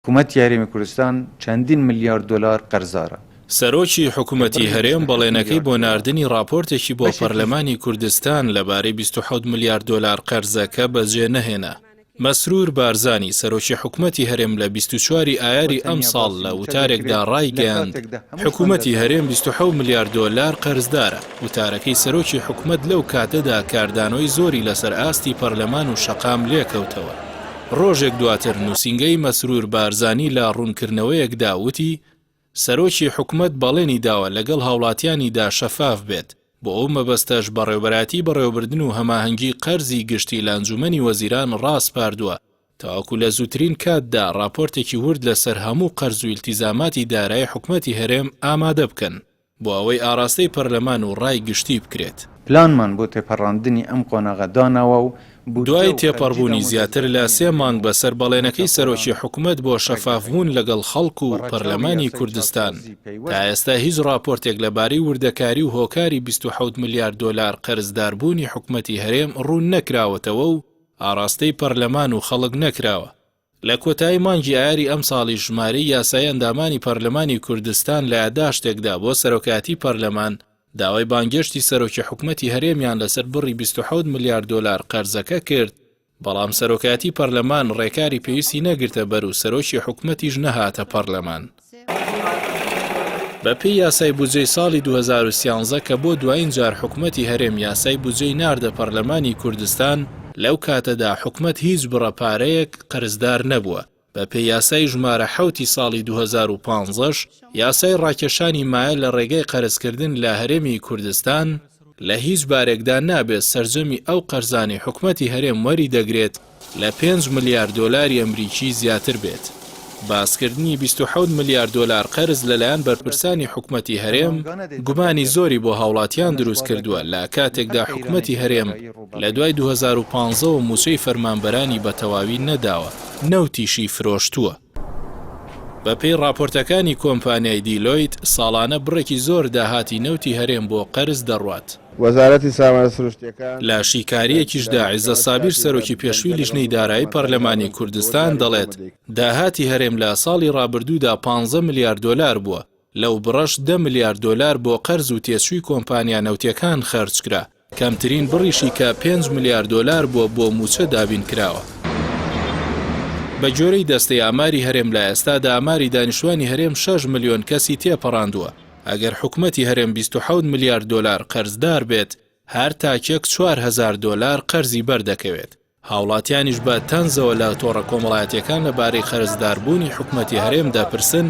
حکومەتی هەرێمی کوردستان چەندین ملیار دۆلار قەرزارە. سەرۆکی کە حکومەتی بڕی هەرێم 27 بەڵێنەکەی ملیار بۆ دۆلار ناردنی ڕاپۆرتێکی بۆ بەشێکی پەرلەمانی کوردستان لەبارەی 27 ملیار دۆلار قەرزەکە بەجێ نەهێنا. مەسرور بارزانی، سەرۆکی حکومەتی هەرێم لە 24 ی و ئایاری تەنیا ئەمساڵ باسی لە مووچە وتارێکدا دەکرێت لە ڕایگەیاند، کاتێکدا هەمووشمان حکومەتی دەزانین. هەرێم 27 ملیار دۆلار قەرزدارە. وتارەکەی سەرۆکی حکومەت لەو کاتەدا کاردانەوەی زۆری لەسەر ئاستی پەرلەمان و شەقام لێکەوتەوە. ڕۆژێک دواتر نووسینگەی مەسرور بارزانی لە ڕوونکردنەوەیەکدا وتی، سەرۆکی حکومەت بەڵێنی داوە لەگەڵ هاوڵاتیانیدا شەفاف بێت، بۆ ئەو مەبەستەش بەڕێوەبەرایەتی بەڕێوەبردن و هەماهەنگی قەرزی گشتی لە ئەنجومەنی وەزیران ڕاسپاردووە تاوەکو لە زووترین کاتدا ڕاپۆرتێکی ورد لەسەر هەموو قەرز و ئیلتیزاماتی دارایی حکومەتی هەرێم ئامادە بکەن. بۆ ئەوەی ئاراستەی پەرلەمان و ڕای گشتی بکرێت. پلانمان بۆ تێپەڕاندنی ئەم قۆناغە داناوە و بودجە دوای و خەرجی تێپەڕبوونی زیاتر لە دامودەزگاکانی سێ هەرێم مانگ و بەسەر بەڵێنەکەی مووچەخۆران سەرۆکی حکومەت بۆ ڕێکدەخەین شەفافبوون لەگەڵ خەڵک و و ڕەچاوی پەرلەمانی یاسای کوردستان، چاکسازی تا پەیوەست ئێستا هیچ ڕاپۆرتێک لەبارەی وردەکاری و هۆکاری 27 ملیار دۆلار قەرزداربوونی حکومەتی هەرێم ڕوون نەکراوەتەوە و ئاڕاستەی پەرلەمان و خەڵک نەکراوە. لە کۆتایی مانگی ئایاری ئەمساڵیش ژمارەی یاسایی ئەندامانی پەرلەمانی کوردستان لە یاداشتێکدا بۆ سەرۆکایەتی پەرلەمان داوای بانگێشتی سەرۆکی حکومەتی هەرێمیان لەسەر بڕی 27 ملیار دۆلار قەرزەکە کرد، بەڵام سەرۆکایەتی پەرلەمان ڕێکاری پێویستی نەگرتە بەر و سەرۆکی حکومەتیش نەهاتە پەرلەمان. بەپێی یاسای بودجەی ساڵی 2013 کە بۆ دوایین جار حکومەتی هەرێم یاسای بودجەی ناردە پەرلەمانی کوردستان، لەو کاتەدا حکومەت هیچ بڕە پارەیەک قەرزدار نەبووە، بەپێی یاسای ژمارە حەوتی ساڵی 2015 ش یاسای ڕاکێشانی مایە لە ڕێگای قەرزکردن لە هەرێمی کوردستان، لە هیچ بارێکدا نابێت سەرجەمی ئەو قەرزانەی حکومەتی هەرێم وەری دەگرێت لە پێنج ملیار دۆلاری ئەمریکی زیاتر بێت. باسکردنی 27 ملیار دۆلار قەرز لەلایەن بەرپرسانی حکومەتی هەرێم گومانی زۆری بۆ هاوڵاتیان دروستکردووە لە کاتێکدا حکومەتی هەرێم لە دوای 2015 وە مووچەی فەرمانبەرانی بە تەواوی نەداوە، نەوتیشی فرۆشتووە. بەپێی ڕاپۆرتەکانی کۆمپانیای دیلۆیت، ساڵانە بڕێکی زۆر داهاتی نەوتی هەرێم بۆ قەرز دەڕوات. وەزارەتی سامانە سروشتییەکان لە شیکارییەکیشدا عیزەت سابیر سەرۆکی پێشووی لیژنەی دارایی پەرلەمانی کوردستان دەڵێت، داهاتی هەرێم لە ساڵی ڕابردوودا پانزە ملیار دۆلار بووە، لەو بڕەش دە ملیار دۆلار بۆ قەرز و تێچووی کۆمپانیا نەوتییەکان خەرجکرا، کەمترین بڕیشی کە پێنج ملیار دۆلار بووە بۆ مووچە دابین کراوە. بەگوێرەی دەستەی ئاماری هەرێم لە ئێستادا ئاماری دانیشتوانی هەرێم شەش ملیۆن کەسی تێپەڕاندووە، ئەگەر حکومەتی هەرێم 27 ملیار دۆلار قەرزدار بێت، هەر تاکێک 4000 دۆلار قەرزی بەردەکەوێت. هاوڵاتیانیش بە تەنزەوە لە تۆڕە کۆمەڵایەتیەکان لە بارەی قەرزداربوونی حکومەتی هەرێم دەپرسن،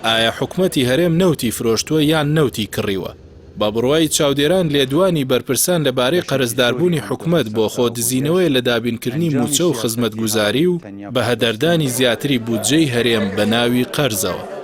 ئایا حکومەتی هەرێم نەوتی فرۆشتووە یان نەوتی کڕیوە؟ بە بڕوای چاودێران لێدوانی بەرپرسان لە بارەی بەشێکی زۆری قەرزداربوونی ئەم حکومەت بۆ خۆ سەرچاوە بودجەش دزینەوەیە لە دابینکردنی ئەنجامی مووچە و سیاسەتی خزمەتگوزاری و تەنیا بە پشتبەستن هەدەردانی بە زیاتری بودجەی هەرێم بە ناوی قەرزەوە.